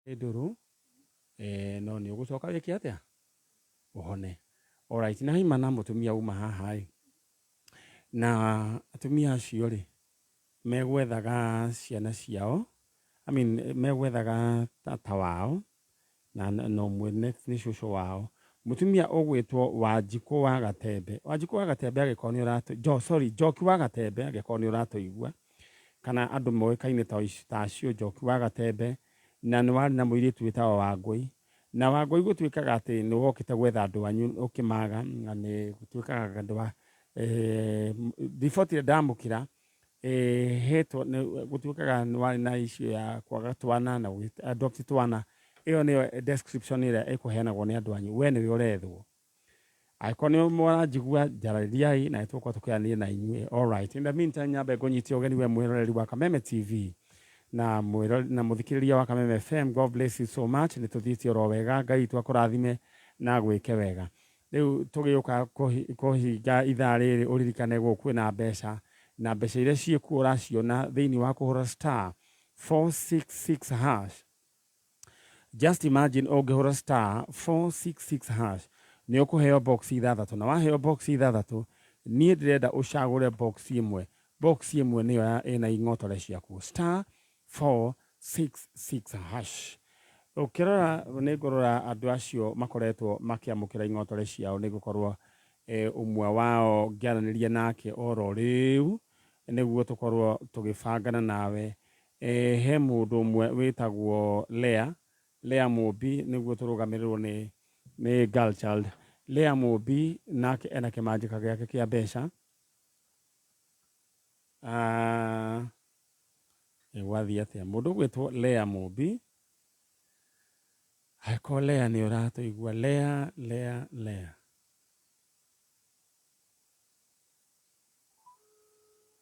Ndũrũ no nĩ ũgũcoka wĩke atĩa ũhone. Alright, na haima na mũtumia uma haha ĩ, na atumia acio rĩ megwethaga ciana ciao, I mean, megwethaga tata wao na ũmwe nĩ cũcũ wao. Mũtumia ũgwĩtwo Wanjikũ wa Gatembe, Wanjikũ wa Gatembe, angĩkorwo nĩ ũratũ, jo, sorry, Njoki wa Gatembe, angĩkorwo nĩ ũratũigua kana andũ moĩkaine ta acio, Njoki wa Gatembe, na nĩ warĩ na mũirĩtu wĩtagwo Wangũi, na Wangũi gũtuĩkaga atĩ nĩ wokĩte gwetha andũ anyu ũkĩmaga, na nĩ gũtuĩkaga andũ a riboti ĩrĩa ndamũkĩra hetwo gũtuĩkaga nĩ warĩ na issue ya kwaga twana na adopt twana. Ĩyo nĩyo description ĩrĩa ĩkũheanagwo nĩ andũ anyu. We nĩwe ũrethwo. Angĩkorwo nĩ mũranjigua, njarĩriai na nĩtũgũkorwo tũkĩaranĩria na inyuĩ. Alright, in the meantime, nyambe ngũnyitie ũgeni we mwĩroreri wa Kameme TV na mwĩroreri na mũthikĩrĩria wa Kameme FM. God bless you so much. Nĩ tũthiĩte oro wega. Ngai witũ akũrathime na gwĩke wega. Rĩu tũgĩũka kũhinga ithaa rĩrĩ, ũririkane gũkũ kwĩna mbeca, na mbeca iria ciĩkuo ũraciona thĩinĩ wa kũhũra *466#. Just imagine, ũngĩhũra *466# nĩ ũkũheo box ithathatũ, na waheo box ithathatũ, niĩ ndĩrenda ũcagũre box ĩmwe. Box ĩmwe nĩyo ĩna ing'otore ciaku, *466#. Ũkĩrora, nĩ ngũrora andũ acio makoretwo makĩamũkĩra ing'otore ciao. Nĩ ngũkorwo ũmwe wao ngĩaranĩria nake oro rĩu nĩguo tũkorwo tũgĩbangana nawe. He mũndũ ũmwe wĩtagwo Lea, Lea Mũmbi, nĩguo tũrũgamĩrĩrwo nĩ girl child Lea Mũmbi, nake ena kĩmanjĩka gĩake kĩa mbeca. Gwathiĩ atĩa? Mũndũ ũgwĩtwo Lea Mũmbi, angĩkorwo Lea nĩ ũratũigua, Lea, Lea, Lea,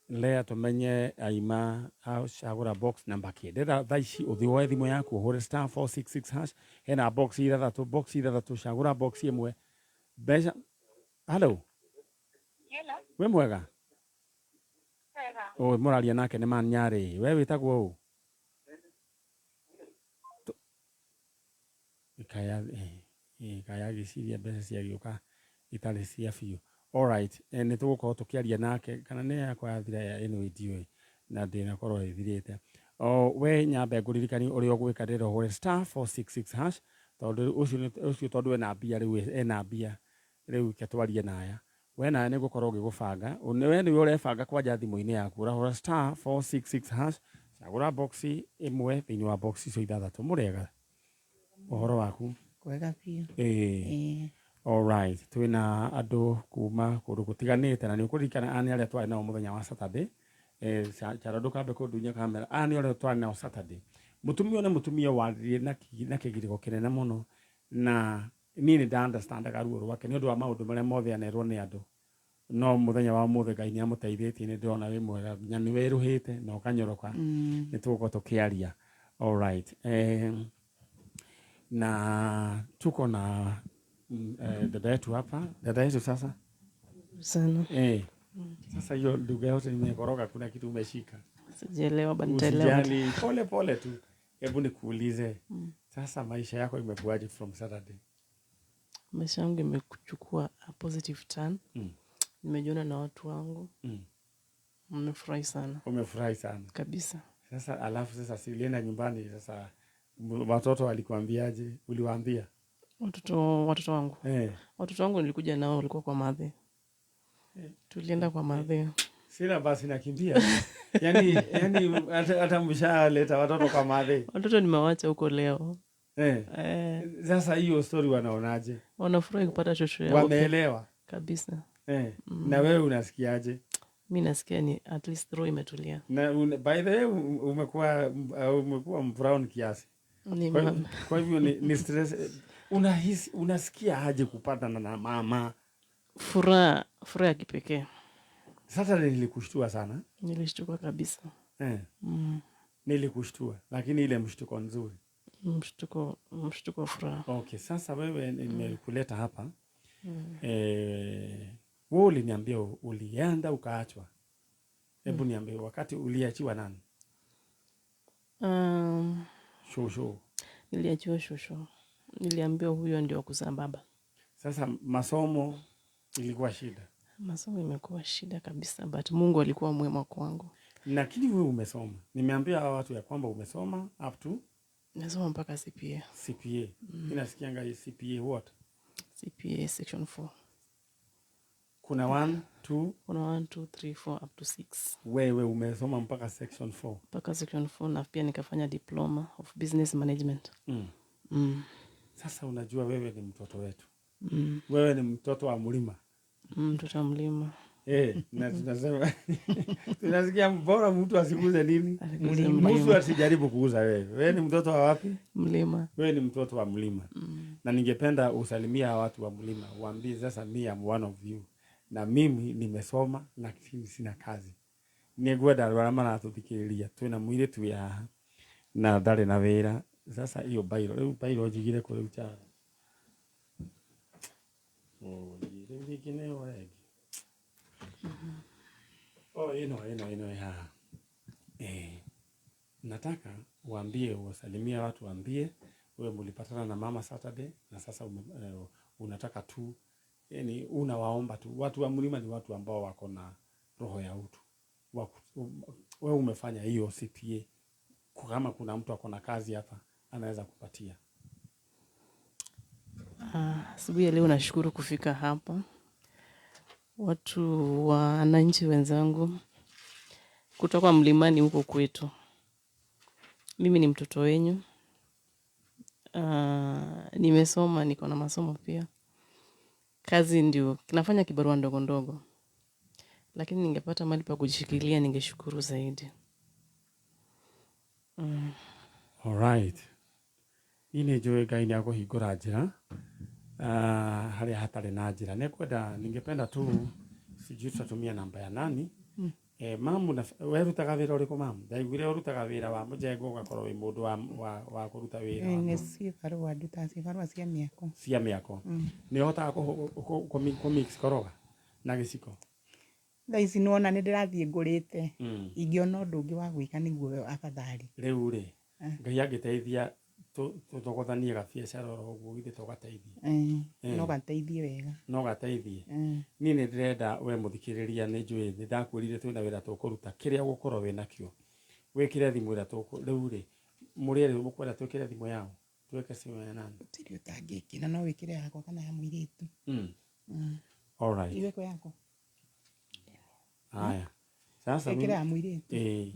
Lea, tũmenye aima acagũra box number kĩ. Ndĩrenda thaa ici ũthiĩ woe thimũ yaku, ũhũre *466#. Hena box ithathatũ, box ithathatũ, cagũra box ĩmwe, mbeca. Hello. Hello. Wĩ mwega? Wega. Ũ mũraria nake nĩ Manyarĩ. We wĩtagwo ũ? Kaya kaya gĩciria mbeca ciagĩũka itarĩ cia biũ. Alright, nĩ tũgũkorwo tũkĩaria nake kana nĩ yakwa yathira ya ĩno ndiũĩ na ndĩnakorwo ĩthirĩte. O we nyambe ngũririkanie ũrĩa ũgwĩka. Ndĩrenda ũhũre *466# tondũ ũcio ũcio tondũ ena mbia rĩu, ena mbia rĩu. Ke twarie naya we nawe nĩ ngũkorwo ngĩgũbanga. We nĩwe ũrebanga kwanja thimũ-inĩ yaku, ũrahũra *466#, cagũra box ĩmwe thĩinĩ wa box icio ithathatũ. Mũrega, ũhoro waku? Kwega biũ. Ĩĩ. Ĩĩ. Alright, twĩna andũ kuma kũndũ gũtiganĩte, na nĩ ũkũririkana aya nĩ arĩa twarĩ nao mũthenya wa Saturday. Charo, ndũkambe kũndunya kamera. Aya nĩ arĩa twarĩ nao Saturday. Mũtumia ũyũ nĩ mũtumia waririe na kĩgirĩko kĩnene mũno, na niĩ nĩ nda understandaga ruo rwake nĩ ũndũ wa maũndũ marĩa mothe anerwo nĩ andũ. No mũthenya wa ũmũthĩ Ngai nĩ amũteithĩtie, nĩ ndĩrona wĩ mwega na nĩ wĩrũhĩte na ũkanyoroka. Nĩ tũgũkorwo tũkĩaria. Alright, na tuko na dada yetu hapa. Dada yetu, sasa? Sana. Sasa hiyo lugha yote nimekoroga, kuna kitu umeshika? Sijaelewa ba nitaelewa. Usijali, pole pole tu. Hebu nikuulize sasa, maisha yako imekuwaje from Saturday? Maisha yangu imekuchukua a positive turn. Nimejiona na watu wangu. Nimefurahi sana. Umefurahi sana? Kabisa. Sasa alafu sasa si ulienda nyumbani sasa, watoto walikuambiaje? Uliwaambia? Watoto wangu. Eh. Watoto wangu nilikuja nao, walikuwa kwa madhe. Tulienda kwa madhe. Sina basi nakimbia. Yani hata mshaleta watoto kwa madhe. Watoto nimewacha huko leo. Eh. Sasa hiyo story wanaonaje? Wanafurahi kupata shosho yao. Wameelewa? Kabisa. Eh. Na wewe unasikiaje? Mi nasikia ni at least roho imetulia. Na by the way, umekuwa brown kiasi. Ni Kwa hivyo ni stress. Unahisi, unasikia aje kupatana na mama? Furaha, furaha ya kipekee. Sasa nilikushtua sana. Nilishtuka kabisa. Eh. Nilikushtua, lakini ile mshtuko nzuri. Mshtuko wa furaha. Okay, sasa wewe nimekuleta hapa. Wewe uliniambia ulienda ukaachwa. Hebu niambie, wakati uliachiwa nani? Shosho. Niliachiwa shosho, niliambiwa huyo ndio kuzaa baba. Sasa masomo ilikuwa shida. Masomo imekuwa shida kabisa, but Mungu alikuwa mwema kwangu. Lakini wewe umesoma. Nimeambia hawa watu ya kwamba umesoma up to Nasoma mpaka CPA. CPA. Inasikianga hii CPA what? CPA section 4. Kuna 1, 2, Kuna 1 2 3 4 up to 6. Wewe umesoma mpaka section 4. Mpaka section 4 na pia nikafanya diploma of business management. Sasa unajua wewe ni mtoto wetu. Wewe ni mtoto wa mlima. Mtoto wa mlima. Na tunasema tunasikia bora mtu asiguze nini? Asiguze Mtu mlima. asijaribu kuuza wewe. Wewe ni mtoto wa wapi? Mlima. Wewe ni mtoto wa mlima. Na ningependa usalimia hawa watu wa mlima, uambie sasa me am one of you. Na mimi nimesoma lakini sina kazi. Nĩngwenda andũ arĩa maratũthikĩrĩria twĩna mũirĩtu wĩ haha na ndarĩ na wĩra. Sasa hiyo bairo, rĩu bairo njigire kũ rĩu Charo? Oh, rĩu rĩngĩ nĩyo rĩngĩ. Oh, ĩno ĩno ĩno ĩ haha. Nataka uambie, uwasalimie watu, waambie wewe mlipatana na mama Saturday na sasa unataka tu, yani unawaomba tu. Watu wa mlima ni watu ambao wako na roho ya utu. Wewe umefanya hiyo CPA, kama kuna mtu ako na kazi hapa anaweza kupatia. Asubuhi ya leo nashukuru kufika hapa. Watu wananchi wenzangu kutoka mlimani huko kwetu. Mimi ni mtoto wenyu. Nimesoma, niko na masomo pia. Kazi ndio nafanya kibarua ndogo ndogo. Lakini ningepata mahali pa kujishikilia ningeshukuru zaidi. All right. Niĩ nĩ njũĩ Ngai nĩ akũhingũra njĩra, harĩa hatarĩ na njĩra. Nĩngwenda, ningependa tu sijui tutatumia namba ya nani. Mamu, we rutaga wĩra ũrĩkũ mamu? Ndaiguire ũrutaga wĩra wa mũjengo ũgakorwo wĩ mũndũ wa kũruta wĩra wa Nĩ cibarũa ndutaga, cibarũa cia mĩako. Cia mĩako. Nĩ ũhotaga kũ mix koroga na gĩciko? Thaa ici nĩwona nĩ ndĩrathiĩ ngũrĩte. Ingĩona ũndũ ũngĩ wa gwĩka nĩguo afadhali. Rĩu rĩ, Ngai angĩteithia tũthogothanie gabiacara oro ũguo githĩ to gateithie? No gateithie wega. No gateithie. Niĩ nĩ ndĩrenda we mũthikĩrĩria, nĩ njũĩ nĩ ndakwĩrire twĩna wĩra tũkũruta, kĩrĩa ũgũkorwo wĩ nakĩo wĩkĩre thimũ ĩrĩa tũkũ rĩu rĩ mũrĩ erĩ mũkwenda twĩkĩre thimũ yao, twĩke simu ya nani? Gũtirĩ ũtangĩkĩra, no wĩkĩre yakwa kana ya mũirĩtu. All right. Iwekwo yakwa. Haya. Sasa Ĩkĩra mimi ya mũirĩtu.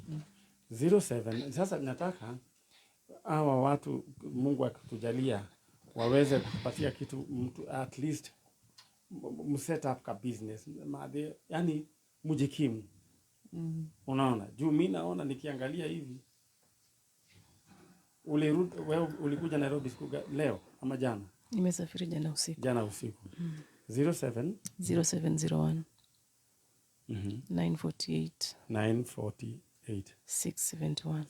07 sasa nataka hawa watu Mungu akitujalia waweze kutupatia kitu mtu at least set up ka business Maadhi, yani mujikimu. Unaona, juu mi naona nikiangalia hivi wewe ulikuja Nairobi siku leo ama jana? Nimesafiri jana usiku. Jana usiku. 07 0701 948 948 671.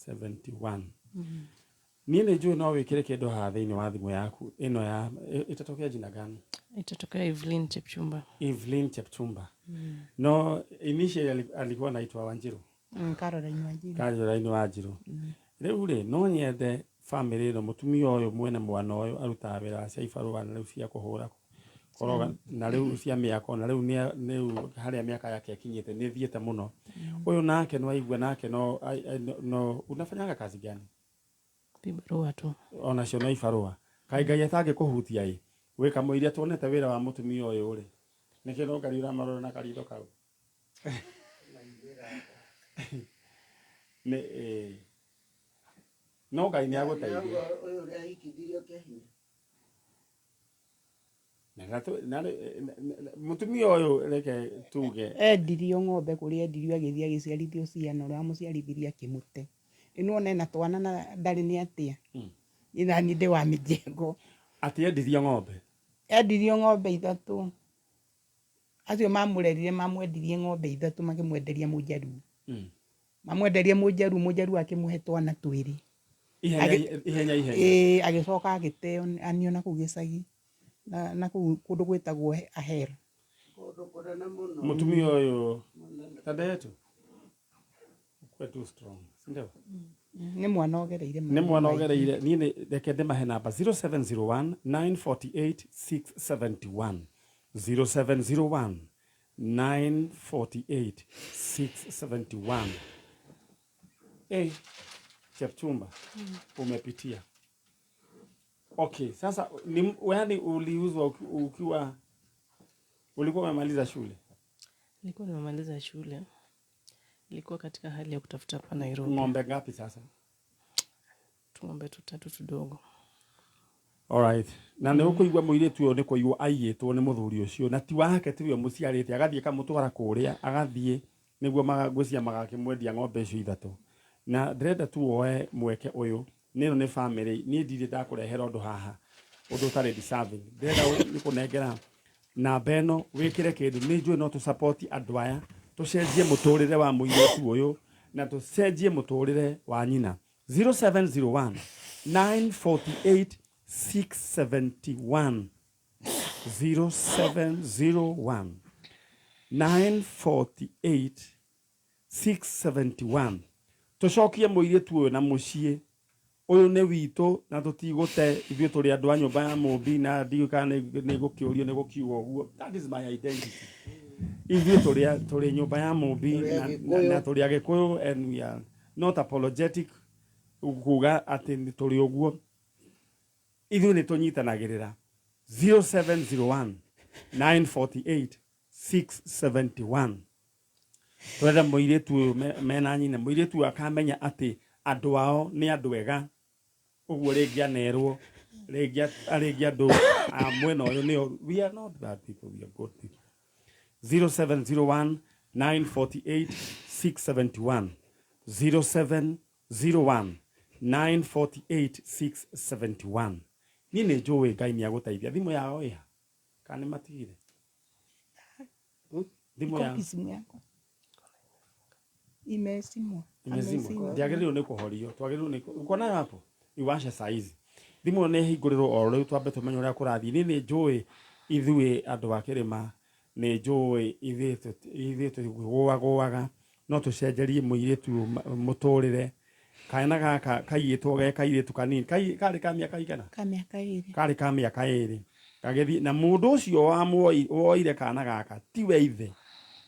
671. Niĩ nĩ njũĩ no wĩkĩre kĩndũ haha thĩinĩ wa thimũ yaku ĩno ya ĩtatokea jina gani? Itatokea Evelyn Chepchumba. Evelyn Chepchumba. No initially alikuwa anaitwa Wanjiru. Caroline Wanjiru. Caroline Wanjiru. Rĩu rĩ no nyende family ĩno mũtumia ũyũ mwene mwana ũyũ arutaga wĩra wa cia ibarũa na rĩu cia kũhũra koroga na rĩu cia mĩako na rĩu rĩu harĩa mĩaka yake ĩkinyĩte nĩ thiĩte mũno. Ũyũ nake no aigua nake no, no unafanyaga kazi gani? Vibarua tu. Onacio no ibarũa. Kaĩ Ngai atangĩkũhutia ĩ wĩ kamũiria tuonete wĩra wa mũtumia ũyũ rĩ nĩkĩ no Ngai ũramarora na karitho kau nĩ no Ngai nĩ agũteithia. Ũyũ ũrĩa ahikithirio kĩa hinya. Na mũtumia ũyũ reke tuge Endirio ng'ombe kũrĩa endirio agĩthiĩ agĩciarithio ciana, ũrĩa wamũciarithirie akĩmũte. Nĩ wona ena twana na ndarĩ nĩ atĩa. Ina niĩ ndĩ wa mĩjengo. Atĩ endirio ng'ombe? Endirio ng'ombe ithatũ. Acio mamũrerire mamwendirie ng'ombe ithatũ makĩmwenderia mũnjaruo. Mamwenderia mũnjaruo, mũnjaruo akĩmũhe twana twĩrĩ. Ihenya ihenya ihenya. Ĩĩ, agĩcoka agĩteo anio na kũu gĩcagi na kũu kũndũ gwĩtagwo Ahero. Kũndũ kũnene mũno. Mũtumia ũyũ dada yetu ukuwe tu strong, si ndio? Nĩ mwana ũgereire Nĩ maũndũ mwana maingĩ. ũgereire. Niĩ reke ndĩmahe namba 0701 948 671, 0701 948 671. Hey, Chepchumba, umepitia. Okay, sasa ni, yaani uliuzwa ukiwa ulikuwa umemaliza shule? Nilikuwa nimemaliza shule, nilikuwa katika hali ya kutafuta hapa Nairobi. Ng'ombe ngapi sasa? Tung'ombe tutatu tudogo. Alright. Na nä å kå igua må irä tu å yå nä kå igwo aiyätwo nä må thuri å cio na ti wake, tiwe må ciarä te, agathiä kamå kå rä a agathiä nä guo ngwĩciria magakĩmwendia ng'ombe icio ithatũ. Na ndĩrenda tu woe mweke ũyũ, nĩ ĩno nĩ family. Niĩ ndirĩ ndakũrehera ũndũ haha ũndũ ũtarĩ deserving. Ndĩrenda nĩ kũnengera namba ĩno wĩkĩre kĩndũ. Nĩ njũĩ no tũ andũ aya, tũcenjie mũtũrĩre wa mũirĩtu ũyũ na tũcenjie mũtũrĩre wa nyina. 0701 948 671, 0701 948 671. Tũcokie mũirĩtu ũyũ na mũciĩ ũyũ nĩ witũ na tũtigũte. Ithuĩ tũrĩ andũ a nyũmba ya mũmbi na ndiũĩ kana nĩ gũkĩũrio nĩ gũkiuga ũguo. That is my identity. Ithuĩ tũrĩ nyũmba ya mũmbi Tũrĩ na Agĩkũyũ. Tũrĩ Agĩkũyũ and we are not apologetic kuga atĩ nĩ tũrĩ ũguo. Ithuĩ nĩ tũnyitanagĩrĩra. 0701 948 671. Twethe mũirĩtu ũyũ mena nyina. Mũirĩtu ũyũ akamenya atĩ andũ ao nĩ andũ ega ũguo rĩngĩ anerwo rĩngĩ rĩngĩ andũ a mwena ũyũ nĩo. We are not bad people, we are good people. 0701 948 671, 0701 948 671. Niĩ nĩ njũĩ Ngai nĩ agũteithia. Thimũ yao ĩha kana nĩ matigire thimũ yao? Iko simu yako imezimwa. Imezimwa. Amezima. Ndiagĩrĩirwo nĩ kũhorio, twagĩrĩirwo nĩ uko nayo hapo iwashe saizi. Thimũ ĩyo nĩ ĩhingũrĩrwo o rĩu, twambe tũmenye ũrĩa kũrathiĩ. Niĩ nĩ njũĩ ithuĩ andũ a kĩrĩma, nĩ njũĩ ithuĩ tũgũagũaga no tũcenjerie mũirĩtu ũyũ mũtũrĩre. Kana gaka kaiyĩtwo ge kairĩtu kanini, karĩ ka mĩaka igana? Ka mĩaka 2. Karĩ ka mĩaka 2, gagĩthiĩ na mũndũ ũcio woire kana gaka tiwe ithe,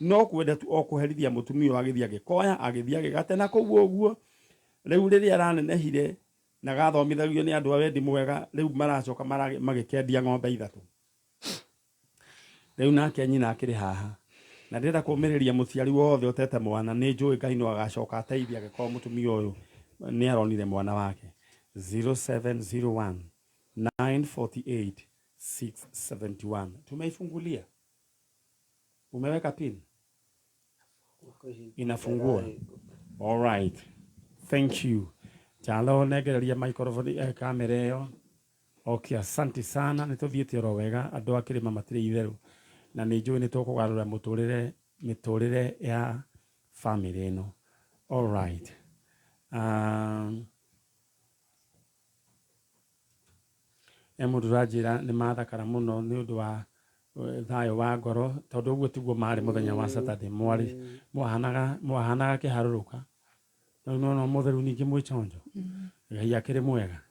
no kwenda tu o kũherithia mũtumia ũyũ. Agĩthiĩ agĩkoya, agĩthiĩ agĩgate na kũu ũguo. Rĩu rĩrĩa aranenehire na gathomithagio nĩ andũ a wendi mwega, rĩu maracoka magĩkendia ng'ombe ithatũ. Rĩu nake nyina akĩrĩ haha na ndĩrenda kũmĩrĩria mũciari wothe ũtete mwana. Nĩ njũĩ Ngai no agacoka ateithia angĩkorwo mũtumia ũyũ nĩ aronire mwana wake. 0701 948 671. Tumeifungulia, umeweka pin, inafungua. All right, thank you. Chalo nengereria microphone, kamera ĩyo. Okay, asante sana. Nĩ tũthiĩte oro wega. Andũ a kĩrĩma matirĩ itherũ na nĩ njũĩ nĩ tũkũgarũra mũtũrĩre, mĩtũrĩre ya family ĩno. All right. He mũndũ ũranjĩra nĩ mathakara mũno nĩ ũndũ wa thayũ wa ngoro, tondũ ũguo tiguo marĩ mũthenya wa Saturday. Mwarĩ mwahanaga kĩharũrũka, no no ũmũthĩ rĩu ningĩ mwĩ chonjo. Ngai akĩrĩ mwega.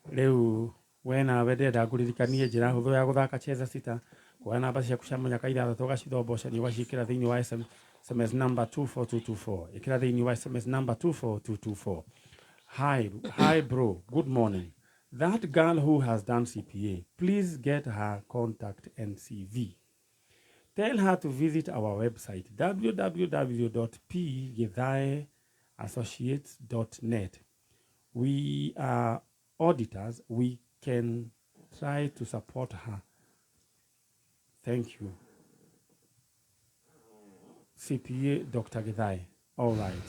Rĩu we nawe ndĩrenda ngũririkanie njĩra hũthũ ya gũthaka Cheza Sita. Kuoya namba ciaku cia mũnyaka ithathatũ, ũgacithombocania, ũgaciĩkĩra thĩinĩ wa SMS number 24224. Ĩkĩra thĩinĩ wa SMS number 24224. Hi, hi bro, good morning. That girl who has done CPA, please get her contact and CV. Tell her to visit our website www.pgithaeassociates.net. We are auditors. We can try to support her. Thank you. CPA Dr. Githae. All right.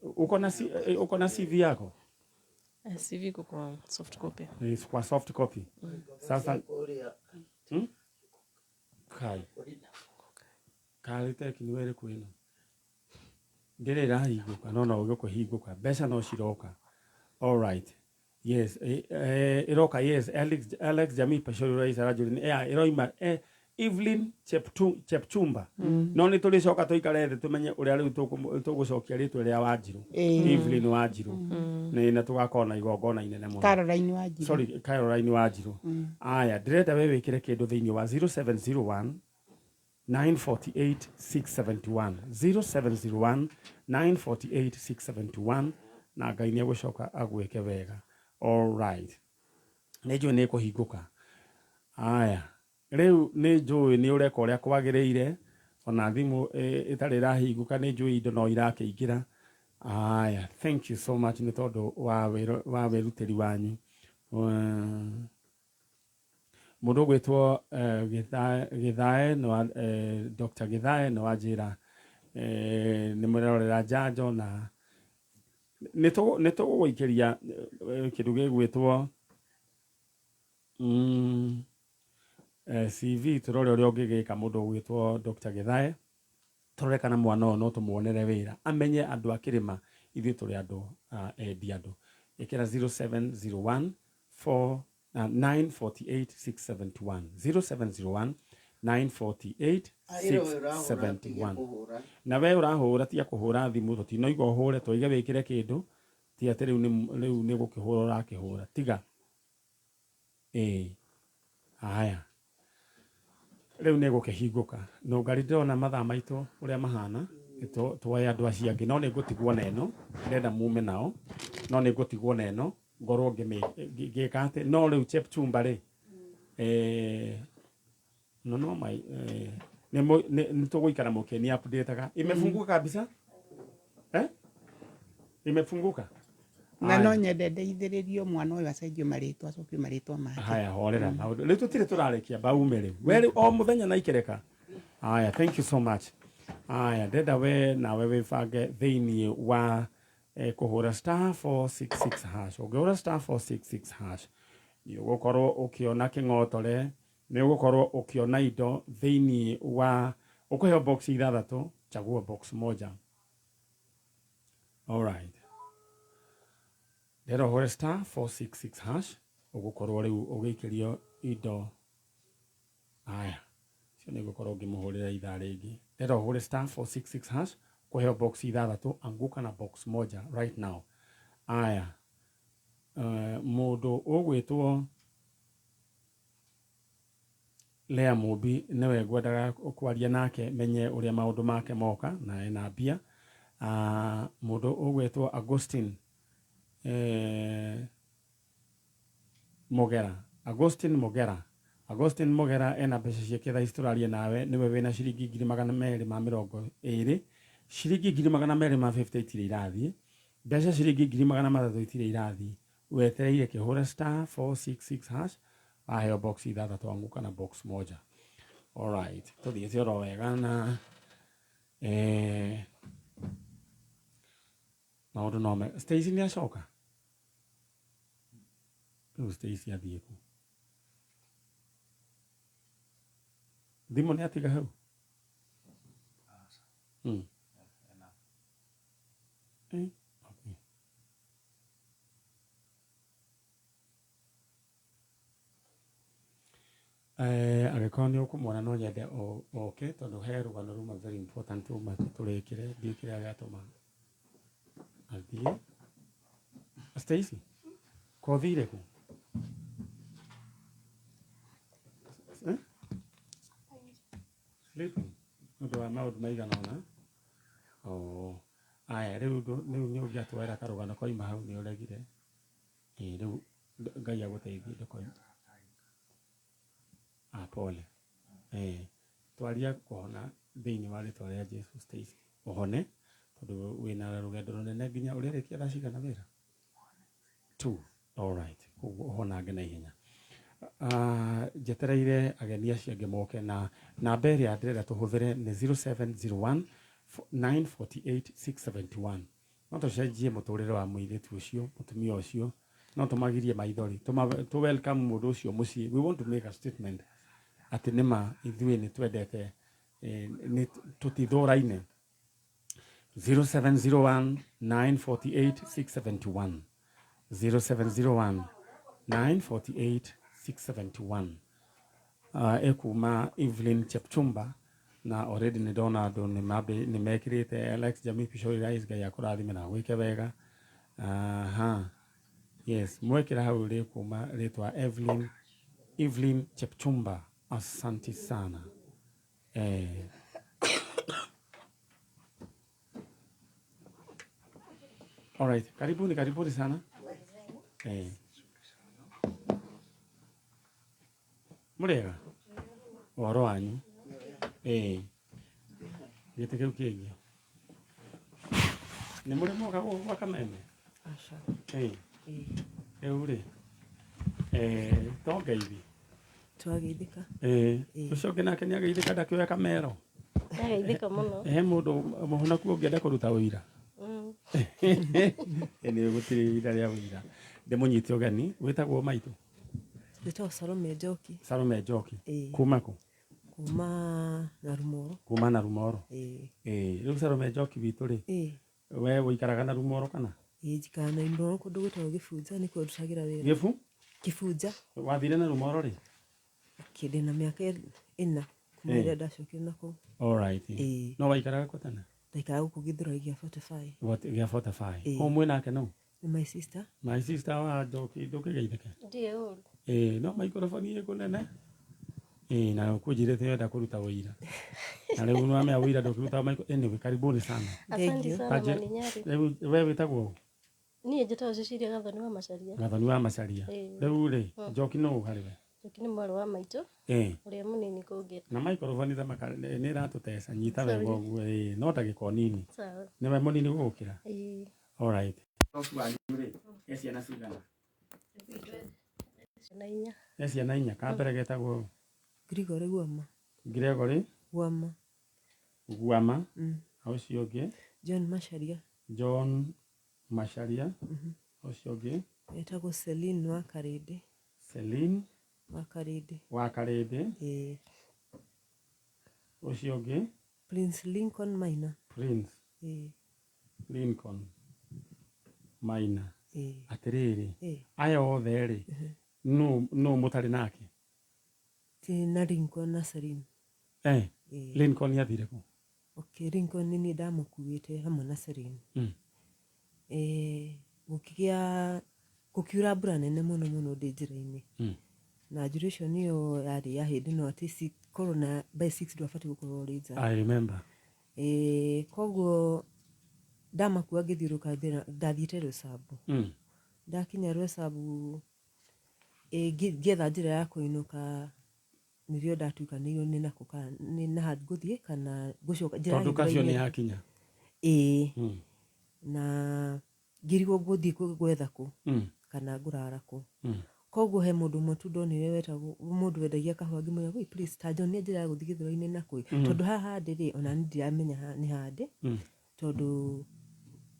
Uko na CV yako? CV iko kwa soft copy. Kwa soft copy. Sasa Kũrĩa Kai. Karĩ tekinoronjĩ ĩrĩkũ ĩno? Ndĩrĩ ĩrahingũka no ũgĩkũhingũka mbeca no ciroka. All right. Yes, ĩroka. Yes, Alex, Alex Jamii Pashori Rais aranjũria ĩroima. Evelyn Chepchumba no nä tå rä coka tå ikare thä tå menye å rä a rä u tå gå cokia rä twa rä a Wanjiru Evelyn Wanjiru nä na tå gakorwo na igongona inene må no. Caroline Wanjiru. Sorry, Caroline Wanjiru. Aya, ndĩrenda we wĩkĩre kĩndũ thĩinĩ wa 0701 948 671, 0701 948 671, na Ngai nĩ egũcoka agwĩke wega. All right, nĩ njũĩ nĩ ĩkũhingũka. Aya, rĩu nĩ njũĩ nĩ ũreka ũrĩa kwagĩrĩire, ona thimũ ĩtarĩ ĩrahingũka nĩ njũĩ indo no irakĩingĩra. Aya, thank you so much nĩ tondũ wa wa wĩrutĩri wanyu. Mũndũ ũgwĩtwo Githae Dr. Githae nĩ wanjĩra nĩ mũrerorera njanjo na nĩ tũgũgũikĩria kĩndũ gĩgwĩtwo CV, tũrore ũrĩa ũngĩgĩka. Mũndũ ũgwĩtwo Dr. Githae, tũrore kana mwana ũyũ no tũmuonere wĩra, amenye andũ a kĩrĩma ithuĩ tũrĩ andũ endi andũ. Ĩkĩra 0701 4 948 671, 0701 948 671. Na we ũrahũra, tiga kũhũra thimũ, tũtinoiga ũhũre, twoiga wĩkĩre kĩndũ, ti atĩ rĩu rĩu nĩ gũkĩhũra ũrakĩhũra, tiga. Ĩĩ, haya, rĩu nĩ gũkĩhingũka no ngari ndĩrona mathaa maitũ ũrĩa mahana, tuoe andũ acio angĩ, no nĩ ngũtigwo na ĩno, ndĩrenda mume nao, no nĩ ngũtigwo na ĩno ngorwo ngĩka atĩ no rĩu Chepchumba rĩ, no no mai nĩ tũgũikara mũkĩni update-aga. Imefunguka kabisa, eh, imefunguka. Na no nyende ndeithĩrĩrio mwana ũyũ acenjio marĩtwa, acokio marĩtwa make. Haya, horera, maũndũ rĩu tũtirĩ tũrarĩkia baume rĩu we rĩu o mũthenya na ikereka. Haya, thank you so much. Haya, ndenda we nawe wĩbange thĩinĩ wa kũhũra star 466 hash. Ũngĩhũra star 466 hash nĩ ũgũkorwo ũkĩona kĩng'otore, nĩ ũgũkorwo ũkĩona indo thĩinĩ wa ũkũheo box ithathatũ, chagua box moja. Alright, ndĩrenda ũhũre star 466 hash, ũgũkorwo rĩu ũgĩikĩrio indo. Aya, cio nĩ ngũkorwo ngĩmũhũrĩra ithaa rĩngĩ. Ndĩrenda ũhũre star 466 hash, kũheo box ithathatũ, anguka na box moja right now. Aya, mũndũ ũgwĩtwo Lea Mũmbi nĩwe ngwendaga kwaria nake, menye ũrĩa maũndũ make moka na ena mbia. Mũndũ ũgwĩtwo Augustine Mogera, Augustine Mogera, Augustine Mogera ena mbeca ciake thaa ici tũraria nawe, nĩwe wĩna ciringi 220,000, ciringi 250,000 itirĩ irathiĩ, mbeca ciringi 300,000 itirĩ irathiĩ, wetereire kĩhũra star 466 hash, waheo box ithathatũ, anguka na box moja. Alright, tũthiĩte oro wega na maũndũ no me Stacy nĩ acoka rĩu. Stacy athiĩ kũ? Thimũ nĩ atiga hau. Okay. Angĩkorwo nĩ ũkũmwona no nyende oke tondũ he rũgano ruma very important ruma tũrĩkĩre, ndiũĩ kĩrĩa gĩatũma athiĩ. Stacy, kothire kũ? Eh? Sleeping nĩ ũndũ wa maũndũ maigana ũna. Oh. Aya, rĩu rĩu nĩ ũngĩatwera karũgano koima hau nĩ ũregire. Ĩ rĩu Ngai agũteithie ndũkoime. Ah, pole. Twaria kũhona thĩinĩ wa rĩtwa rĩa Jesu. Stacy, ũhone tondũ wĩna rũgendo rũnene nginya ũrĩrĩkia thaa cigana wĩra? Two. All right. Koguo ũhonange na ihenya. Njetereire ageni acio angĩ moke na namba ĩrĩa ndĩrenda tũhũthĩre nĩ 0701 948 671. No tũcenjie mũtũrĩre wa mũirĩtu ũcio, mũtumia ũcio, no tũmagirie maithori, tũ welcome mũndũ ũcio mũciĩ. We want to make a statement atĩ nĩma ithuĩ nĩ twendete, nĩ tũtithũraine. 0701 948 671, 0701 948 671. Ĩkuma Evelyn Chepchumba na already nĩ ndona andũ nĩ mekĩrĩte Alex Jamii Pishori Rais. Ngai akũrathime na agwĩke wega. Aha, yes, mwekĩra hau rĩkuma rĩtwa Evelyn Chepchumba, asanti sana. Alright, karibuni, karibuni sana. Mũrĩega ũhoro wanyu? Gĩtĩ kĩu kĩngĩ nĩ mũrĩ moka gũkũ gwa Kameme? Aca. Rĩu rĩ, to ngeithi. Twageithĩka. Ũcio ũngĩ nake nĩ ageithĩka, ndakĩoya kamero. Ndageithĩka mũno. He mũndũ mũhonoku ũngĩenda kũruta ũira? Nĩ gũtirĩ ihinda rĩa ũira. Ndĩmũnyite ũgeni. Wĩtagwo maitũ? Njĩtagwo Salome Njoki. Salome Njoki. Kuma kũ? Kuma Narumoro. Kuma Narumoro. Rĩu Salome Njoki witũ rĩ, we ũikaraga Narumoro kana? Ĩĩ, njikaraga Narumoro kũndũ gwĩtagwo Gĩbunja, nĩkuo ndutagĩra wĩra. Gĩbu? Kĩbunja. Wathire Narumoro rĩ? Okay, ndĩna mĩaka 4 kuma rĩrĩa ndacokire na kũu. Alright. No waikaraga kũ tene? Ndaikaraga gũkũ Gĩthũrai gĩa 45. Gĩa 45. Ũũ mwĩ nake nũ? Nĩ my sister. My sister wa Njoki, ndũkĩgeithĩke? Ndirĩ ũru. No maikroboni ĩ kũnene. Na ũkũnjĩrĩte ũrenda kũruta ũira. Na rĩu nĩwamenya ũira ndũkĩruta micro. Anyway, karibuni sana. Asante sana Maninyari. Rĩu we wĩtagwo ũ? Niĩ njĩtagwo Cecilia Gathoni wa Macharia. Gathoni wa Macharia. Rĩu rĩ, Njoki nũ harĩ we? Njoki nĩ mwarĩ wa maitũ. Ũrĩa mũnini kũngĩra. Na microphone thamaka nĩ ĩratũteca, nyita wega ũguo, no ndagĩka o nini. Sawa. Nĩwe mũnini gũgũkĩra? Alright. Njoki wanyu rĩ, e ciana cigana? Ciana 4. E ciana 4. Ka mbere getagwo ũ? Gregory Guama. Gregory Guama. Guama. Ũcio ũngĩ? John Macharia. John Macharia. Ũcio ũngĩ? Etagwo Celine wa Karĩndĩ. Celine wa Karĩndĩ. Wa Karĩndĩ. Ũcio ũngĩ? Prince Lincoln Maina. Prince Lincoln Maina. Atĩrĩrĩ, aya othe rĩ, nũ mũtarĩ nake? Ti na Lincoln na Celine. Lincoln athire kũ? Okay, Lincoln nĩ niĩ ndamũkuĩte hamwe na Celine. Gũkĩgĩa, gũkiura mbura nene mũno mũno ndĩ njĩra-inĩ. Na duration ĩyo yarĩ ya hĩndĩ ĩno atĩ korwo na by 6 ndwabatiĩ gũkorwo ũrĩ nja. I remember. Koguo ndamakua ngĩthiũrũrũka njĩra, ndathiĩte Roysambu. Ndakinya Roysambu, ngĩetha njĩra ya kũinũka, nĩrĩo ndatukanĩirwo nĩ nakũ kana nĩ naha ngũthiĩ kana ngũcoka njĩra ya. Tondũ curfew nĩ yakinya. Na ngĩrigwo ngũthiĩ gwetha kũ kana ngũrara kũ. Koguo he mũndũ ũmwe tu ndonire wetagwo mũndũ wendagia kahũa, ngĩmwĩra, "Woi, please, ta njonia njĩra ya gũthiĩ Gĩthũrai-inĩ nakũ, tondũ haha ndĩ rĩ, ona niĩ ndiramenya nĩ ha ndĩ, tondũ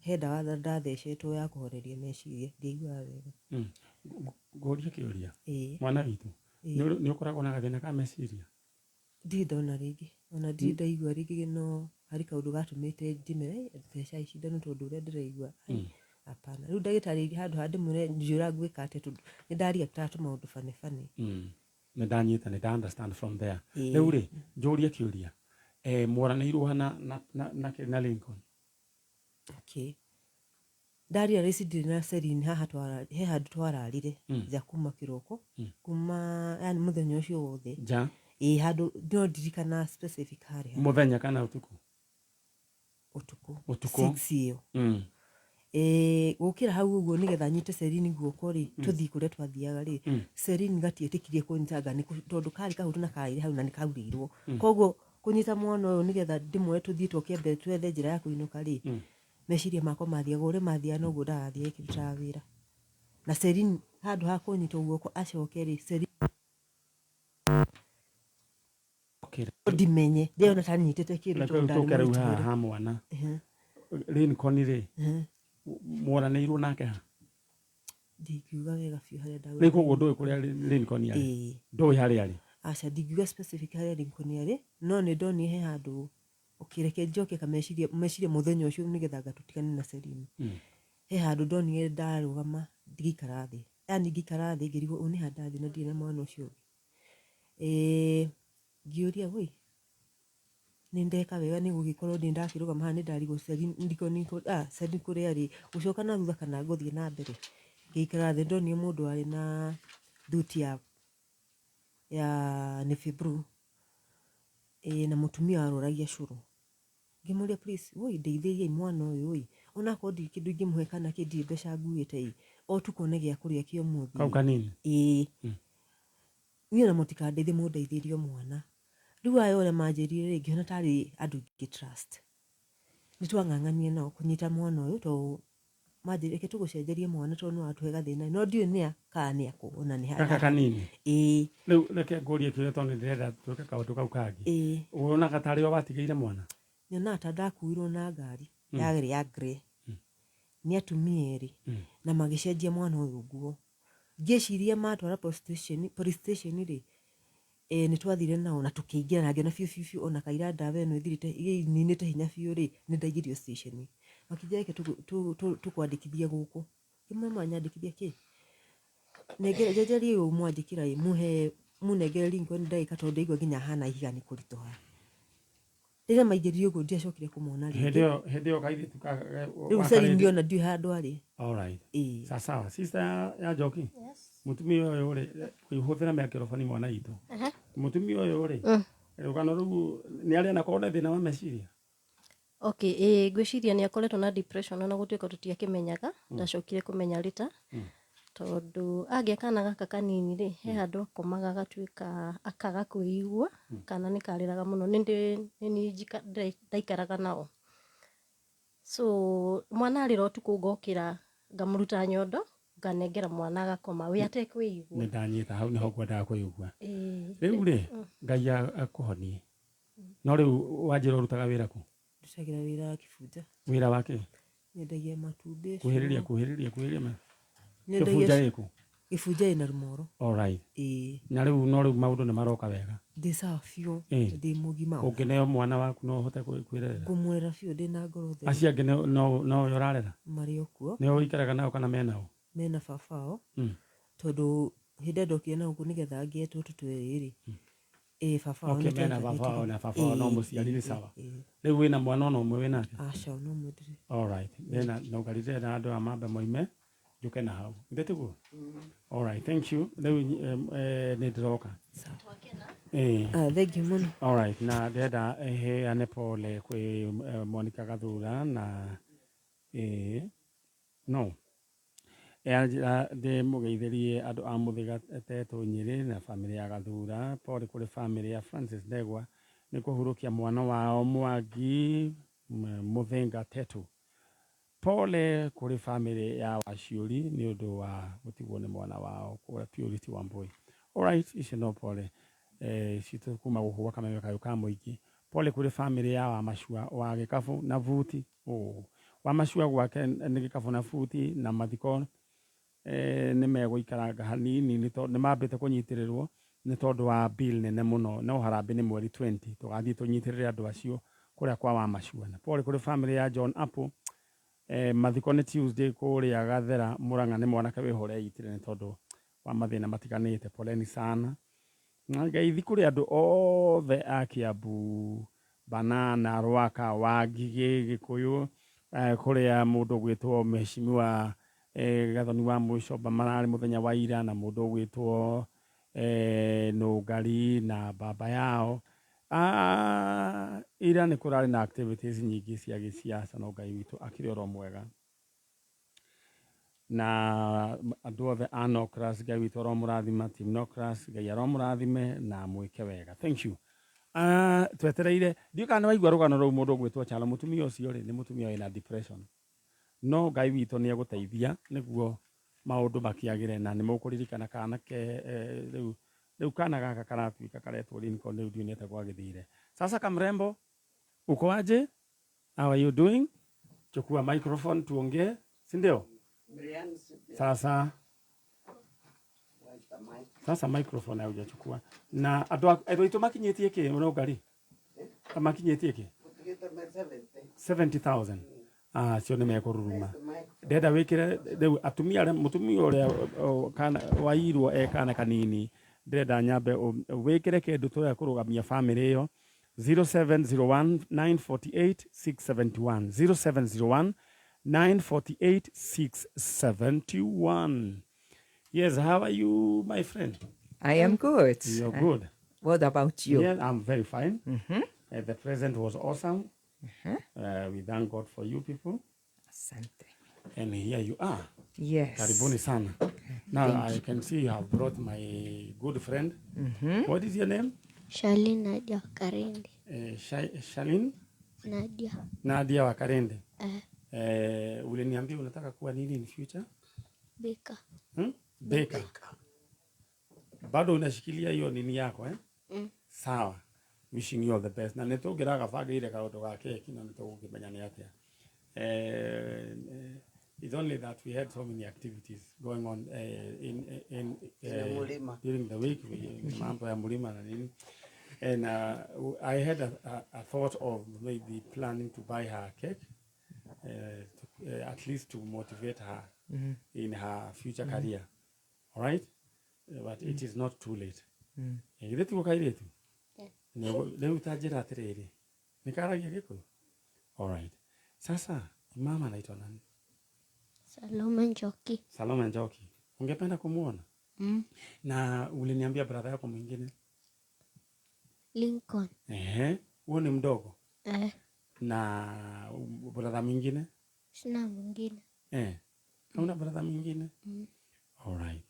he ndawa ndathecetwo ya kũhoreria meciria, ndiaiguaga wega." Ngũrie kĩũria. Mwana witũ, nĩ ũkoragwo na gathĩna ka meciria? Ndirĩ ndona rĩngĩ, ona ndirĩ ndaigua rĩngĩ, no harĩ kaũndũ gatũmĩte ndĩmere theca cindano tondũ ũrĩa ndĩraigua hapana. Rĩu ndagĩtarĩ handũ ha ndĩmwĩre njĩra ngwĩka atĩa, tondũ nĩ ndareactaga tũmaũndũ funny funny. Nĩ ndanyita, nĩ nda understand from there. Rĩu rĩ, njũrie kĩũria. Mwaranĩirwo na Lincoln? Okay. Ndaria rĩci ndirĩ na Celine haha twara, he handũ twararire nja kuma kĩroko, kuma yani mũthenya ũcio wothe. Nja? Ĩĩ, handũ no ndirikana specific harĩ ha. Mũthenya kana ũtukũ? Ũtukũ. Ũtukũ. 6 ĩyo. Gũkĩra hau ũguo nĩgetha nyite Celine guoko rĩ, tũthiĩ kũrĩa twathiaga rĩ, Celine gatiĩtĩkirie kũnyita nĩ tondũ karĩ kahũtu na karĩire hau na nĩ kaurĩirwo. Koguo kũnyita mwana ũyũ nĩgetha ndĩmuoe tũthiĩ tũke mbere twethe njĩra ya kũinũka rĩ, meciria makwa mathiaga ũrĩa mathiaga noguo ndarathiĩ ĩkĩrutaga wĩra. Na Celine handũ ha kũnyita guoko acoke rĩ, Celine ndimenye ndĩrona ta nyitĩte kĩndũ tondũ ndarĩ tũke rĩu haha ha mwana. Lincoln rĩ, mwaranĩirwo nake ha? Ndingiuga wega biũ harĩa ndagũrire. Rĩu koguo ndũĩ kũrĩa Lincoln arĩ? Ndũĩ harĩa arĩ? Aca, ndingiuga specific harĩa Lincoln arĩ, no nĩ ndonire he handũ. Okay, reke njoke kameciria meciria mũthenya ũcio nĩgetha ngatũtigane na Celine. He handũ ndonire ndarũgama ngĩikara thĩ, yani ngĩikara thĩ ngĩrigwo ũũ nĩ ha ndathiĩ na ndirĩ na mwana ũcio ũngĩ. Ngĩũria woi nĩ ndeka wega nĩ gũgĩkorwo nĩ ndakĩrũgama haha nĩ ndarigwo Celine kũrĩa arĩ gũcoka na thutha kana ngũthiĩ na mbere. Ngĩikara thĩ ndonire mũndũ warĩ na thuti ya navy blue na mũtumia warũragia cũrũ. Ngĩmũria please woi ndeithĩriai mwana ũyũ ĩ onakorwo ndirĩ kĩndũ ingĩmũhe kana kĩ ndirĩ mbeca nguĩte ĩ o tu kone gĩa kũrĩa kĩa ũmũthĩ. Kau kanini? Ĩĩ. Niĩ ona mũtikandeithie mũndeithĩrie o mwana. Rĩu aya ũrĩa manjĩrire rĩ ngĩona tarĩ andũ ingĩ trust. Nĩ twang'ang'anire nao kũnyita mwana ũyũ tondũ manjĩrire reke tũgũcenjerie mwana tondũ nĩ watũhe gathĩna no ndiũĩ nĩ a kana nĩ akũ ona nĩ Gaka kanini? Ĩĩ. Rĩu reke ngũrie kĩũria tondũ nĩ ndĩrenda twĩke kaũndũ kau kangĩ. Ĩĩ. Wonaga tarĩ o watigĩire mwana? Nyonaga ta ndakuirwo na ngari yarĩ ya grey nĩ atumia erĩ na magĩcenjia mwana ũyũ nguo. Ngĩciria matwara police station rĩ, nĩ twathire nao na tũkĩingĩra na ngĩona biũ biũ biũ ona kaira ndawa ĩno ĩthirĩte ĩninĩte hinya biũ rĩ, nĩ ndaingĩrio station. Makĩnjĩra reke tũkwandĩkithie gũkũ. Ngĩmwĩra mwanyandĩkithia kĩ? Nengere njenjerie ũũ mwanjĩkĩra ĩ mũhe mũnengere Lincoln ndagĩka tondũ ndaigua nginya hana ihiga nĩ kũritũha. Rĩrĩa maingĩrire ũguo ndiacokire kũmona rĩngĩ. Hĩndĩ ĩyo hĩndĩ ĩyo kairĩtu ka Rĩu Celine ndiona ndiũĩ handũ arĩ. All right. Ĩĩ. Sawa sawa. Sister ya Njoki. Yes. Mũtumia ũyũ rĩ, hũthĩra microphone mwana witũ. Mũtumia ũyũ rĩ, rũgano rũu nĩ arĩ anakorwo na thĩna wa meciria? Okay, ĩĩ ngwĩciria nĩ akoretwo na depression ona gũtuĩka tũtiakĩmenyaga, ndacokire kũmenya later. Tondũ agĩa kana gaka kanini rĩ, he handũ akomaga agatuĩka akaga kwĩigua, kana nĩ karĩraga mũno. Nĩ niĩ ndaikaraga nao. So mwana arĩra ũtukũ ngokĩra ngamũruta nyondo, nganengera mwana agakoma we atekwĩigua. Nĩ ndanyita hau nĩho ngwendaga kũigua. Rĩu rĩ, Ngai akũhonie. No rĩu wanjĩra ũrutaga wĩra kũ? Ndutagĩra wĩra Kibunja. Wĩra wa kĩ? Nyendagia matumbĩ. Kuhĩrĩria kuhĩrĩria kuhĩrĩria. Nyendagia Kĩbunja gĩkũ? Gĩbunja ĩna Rũmoro. All right. Ĩĩ. Na rĩu no rĩu maũndũ nĩ maroka wega. Ndĩ sawa biũ. Ndĩ mũgima. Ũngĩneo mwana waku no ũhote kwĩrerera? Ngũmũrera biũ ndĩna ngoro theru. Acio angĩ no we ũrarera? Marĩ o kuo. Nĩo ũikaraga nao kana menao? Mena baba wao. Tondũ hĩndĩ ĩrĩa ndokire na gũkũ nĩgetha ngĩe tũtũ twĩrĩ rĩ, ĩĩ baba wao Okay, nĩ mena twaikarĩte baba wao na baba wao no mũciari nĩ sawa. Rĩu wĩna mwana ona ũmwe wĩnake? Aca ona ũmwe ndirĩ. All right. Then no ngarire na andũ aya mambe moime njuke na hau. Githĩ tiguo? All right, thank you. Rĩu nĩ ndĩroka. Thank you mũno. All right, na ndĩrenda heane pole kwĩ Monica Gathura na no anjĩra ndĩmũgeithĩrie andũ a Mũthĩga Tetũ Nyĩrĩ na bamĩrĩ ya Gathura. Pole kũrĩ bamĩrĩ ya Francis Ndegwa nĩ kũhurũkia mwana wao Mwangi Mũthĩnga Tetũ. Pole kũrĩ bamĩrĩ ya Waciũri nĩ ũndũ wa gũtigwo nĩ mwana wao kũrĩa Purity Wambui. All right, icio no pole citũ kuma gũkũ gwa Kameme kayũ ka mũingĩ. Pole kũrĩ bamĩrĩ ya Wamacua wa Gĩkabũ na Buti. Wamacua gwake nĩ Gĩkabũ na Buti na mathiko nĩ megũikaranga hanini nĩ mambĩte kũnyitĩrĩrwo nĩ tondũ wa bill nene mũno no harambĩ nĩ mweri 20 tũgathiĩ tũnyitĩrĩre andũ acio kũrĩa kwa Wamacua. Na pole kũrĩ bamĩrĩ ya John Apple. Mathiko nĩ Tuesday kũrĩa Gathera Murang'a nĩ mwanake wĩho ũreitire nĩ tondũ wa mathĩna matiganĩte. Poleni sana. Na ngeithi kũrĩ andũ othe a Kiambu, Banana, Rwaka, Wangigĩ, Gĩkũyũ, kũrĩa mũndũ ũgwĩtwo Mheshimiwa Gathoni wa Mũcomba mararĩ mũthenya wa ira na mũndũ ũgwĩtwo Nũngari na baba yao. Ira nĩ kũrarĩ na activities nyingĩ cia gĩsiasa no Ngai witũ akĩrĩ oro mwega. Na andũ othe a Nocras, Ngai witũ aromũrathima, team Nocras, Ngai aromũrathime na mwĩke wega. Thank you. Twetereire ndiũ kana waigua rũgano rũu mũndũ ũgwĩtwo Chalo, mũtumia ũcio rĩ nĩ mũtumia wĩna depression. No Ngai witũ nĩ egũteithia nĩguo maũndũ makĩagĩre na nĩ mũkũririkana kana ke rĩu kana gaka karatuĩka karetwo Lincoln rĩu ndiũ nĩ atĩa gwagĩthire. Sasa kamrembo, uko aje? How are you doing? Chukua microphone tuongee, si ndio? Sasa sasa microphone haujachukua. Na andũ aitũ makinyĩtie kĩ ũrongari? Makinyĩtie kĩ? 70,000. Acio nĩ mekũruruma. Ndenda wĩkĩre rĩu atumia arĩa mũtumia ũrĩa kana wairwo e kana kanini Ndĩrenda nyambe wĩkĩre kĩndũ tũrĩa kũrũgamia family ĩyo. 0701 948 671, 0701 948 671. Yes, how are you, my friend? I am good. You're good. What about you? Yeah, I'm very fine. The present was awesome. We thank God for you people. Asante. And here you are. Yes. Karibuni sana. Now I can see you have brought my good friend. What is your name? Shalin Nadia Karindi. Shalin? Nadia. Nadia wa Karende. Eh. Uliniambia unataka kuwa nini in future? Baker. Baker. Bado unashikilia hiyo nini yako, eh? Mm. Sawa. Wishing you all the best. Na nĩtũngĩraga bangĩire kaũndũ ga keki na nĩtũgũkĩmenya nĩ atĩa. It's only that we had so many activities going on in Mulima. during the week, mambo ya mulima na nini. And I had a thought of maybe planning to buy her a cake, at least to motivate her in her future career. All right? But it is not too late. Githĩ tiguo kairĩtu? Rĩu ta njĩra atĩrĩrĩ, nĩ karagia Gĩkũyũ? All right. Sasa mama anaitwa nani? Salome Njoki. Salome Njoki. Ungependa kumuona? Mm. Na uliniambia brother yako mwingine? Lincoln. Ehe, huo ni mdogo. Eh. Na brother mwingine? Sina mwingine. Eh. Hauna brother mwingine? Mm. All right.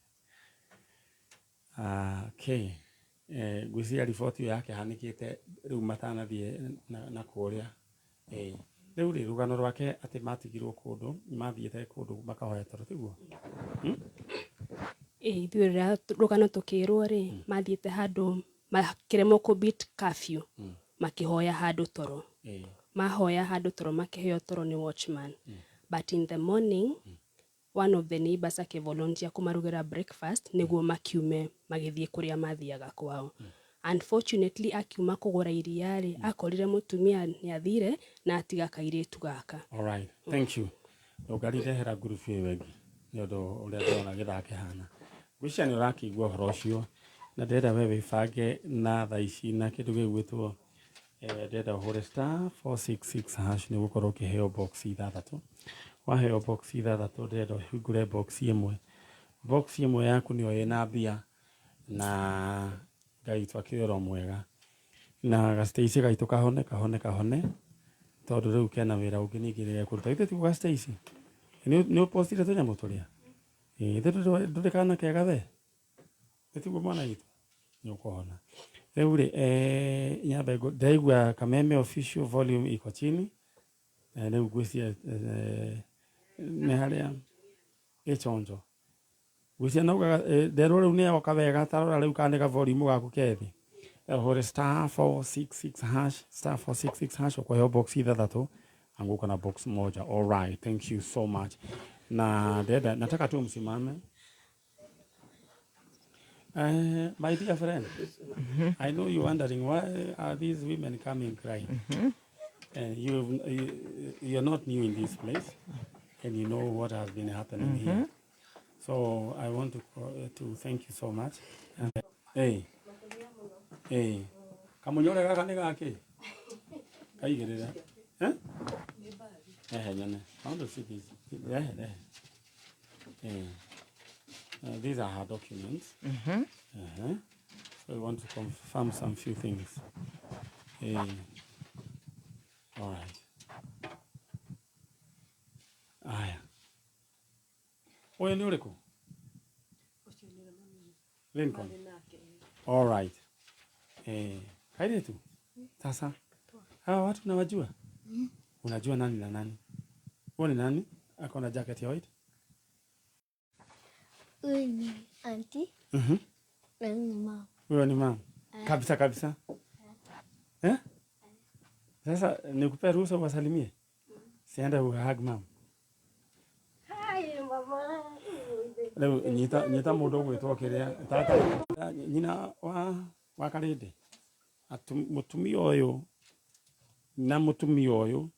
Okay. Ngwĩciria riboti ĩyo yake hanĩkĩte rĩu matanathiĩ na kũrĩa. Rĩu rĩ rũgano rwake atĩ matigirwo kũndũ, mathiĩte kũndũ makahoya toro, tiguo? Ĩĩ, ithuĩ rĩrĩa rũgano tũkĩrwo rĩ, mathiĩte handũ makĩremwo kũ beat curfew, makĩhoya handũ toro. Mahoya handũ toro makĩheo toro nĩ watchman. But in the morning, one of the neighbors akĩvolunteer kũmarugĩra breakfast nĩguo makiume magĩthiĩ kũrĩa mathiaga kwao. Unfortunately akiuma kũgũra iria rĩ, akorire mũtumia nĩ athire na atiga kairĩtu gaka. All right. Thank you. Ndũngarirehera ngurubu ĩyo ĩngĩ nĩ ũndũ ũrĩa ndĩrona gĩthaa kĩhana. Ngwĩciria nĩ ũrakĩigua ũhoro ũcio na ndĩrenda we wĩbange na thaa ici na kĩndũ gĩgwĩtwo ndĩrenda ũhũre *466# nĩ ũgũkorwo ũkĩheo box ithathatũ. Waheo box ithathatũ ndĩrenda ũhingũre box ĩmwe. Box ĩmwe yaku nĩyo ĩna mbia na Ngai witũ akĩrĩ oro mwega. Na ga-Stacy gaitũ kahone kahone kahone tondũ rĩu kena wĩra ũngĩ ningĩ gegũruta. Githĩ tiguo ga-Stacy? Nĩ ũpostire tũnyamũ tũrĩa? Ĩĩ, githĩ ndũrĩ kana kega we? Githĩ tiguo mwana witũ? Nĩ ũkũhona. Rĩu rĩ, nyambe ndaigua Kameme official volume iko chini. Rĩu ngwĩciria nĩ harĩa ĩchonjo. Ngwĩciria naugaga nderwo rĩu nĩ yoka wega, ta rora rĩu kana nĩ ka volume gaku ke thĩ. Ũhũre *466#, *466# ũkũheo box ithathatũ, anguka na box moja. All right, thank you so much. Na dada, nataka tu msimame. My dear friend, I know you're wondering why are these women coming crying. You're not new in this place, and you know what has been happening here. So I want to thank you so much. And, hey, hey, kamunyore gaka nĩ gakĩ? Kaigĩrĩra. Eh? Ehe, nyone. I want to see this. Ehe, ehe. Eh. These are her documents. So we want to confirm some few things. All right. Aya. Ũyũ nĩ ũrĩkũ? Lincoln. All right. Kairĩtu. Sasa hawa watu unawajua? Unajua nani na nani? Huyo ni nani? Ako na jacket ya white? Huyu ni auntie. Na huyu ni mama. Huyo ni mama. Kabisa kabisa. Eh? Sasa nikupe ruhusa uwasalimie? Sienda uhug mama. Hi mama. Rĩu nyita mũndũ ũgwĩtwo kĩrĩa tata nyina wa Karĩndĩ. Mũtumia ũyũ na mũtumia ũyũ,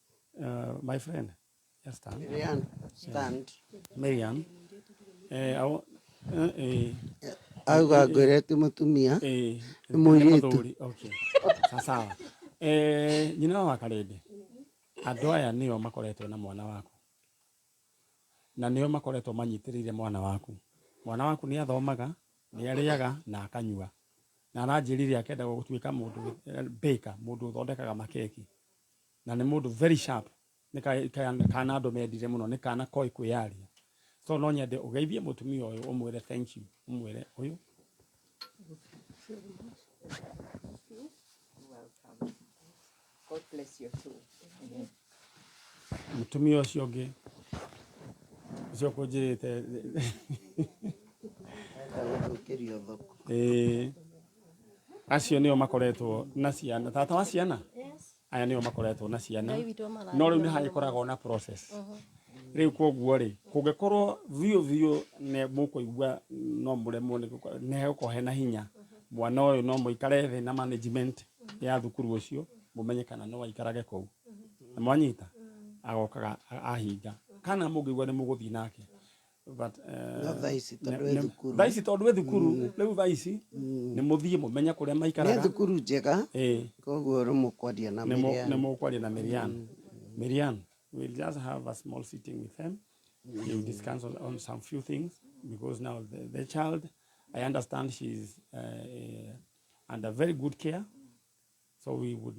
my friend. Yes, stand. Marian, stand. Marian. Auga ngwĩre ti mũtumia. Ĩĩ, Nĩ mũirĩtu. Mũthuri, okay. Sawa. Nyina wa Karĩndĩ, andũ aya nĩo makoretwo na mwana waku na nĩo makoretwo manyitĩrĩire mwana waku. Mwana waku nĩ athomaga, nĩ arĩaga na akanyua, na aranjĩrire akenda gũtuĩka mũndũ baker, mũndũ ũthondekaga makeki, na nĩ mũndũ very sharp. Nĩ kana andũ mendire mũno, nĩ kana koĩ kwĩyaria. So no nyende ũgeithie mũtumia ũyũ, ũmwĩre thank you, ũmwĩre ũyũ. Welcome. God bless you too. Mũtumia ũcio ũngĩ ũcio kũnjĩrĩte. Enda gũthũkĩrio thoko. Ĩĩ, acio nĩo makoretwo na ciana, tata wa ciana. Yes. Aya nĩo makoretwo na ciana. Ngai witũ amarathime No rĩu nĩ mũno. hagĩkoragwo na process rĩu, koguo rĩ, kũngĩkorwo biũ biũ nĩ mũkũigua no mũremwo nĩ hegũkorwo hena hinya mwana ũyũ, no mũikare thĩ na management ya thukuru ũcio, mũmenye kana no aikarage kũu na mwanyita agokaga ahinga, kana mũngĩigua nĩ mũgũthiĩ nake, but No thaa ici tondũ e thukuru. Thaa ici tondũ e thukuru, rĩu thaa ici nĩ mũthiĩ mũmenye kũrĩa Nĩ maikaraga. thukuru njega. Koguo rĩ mũkwaria na Nĩ Miriam. mũkwaria na Miriam. Miriam we'll just have a small sitting with them. You discuss on some few things because now the child, I understand she's under very good care, so we would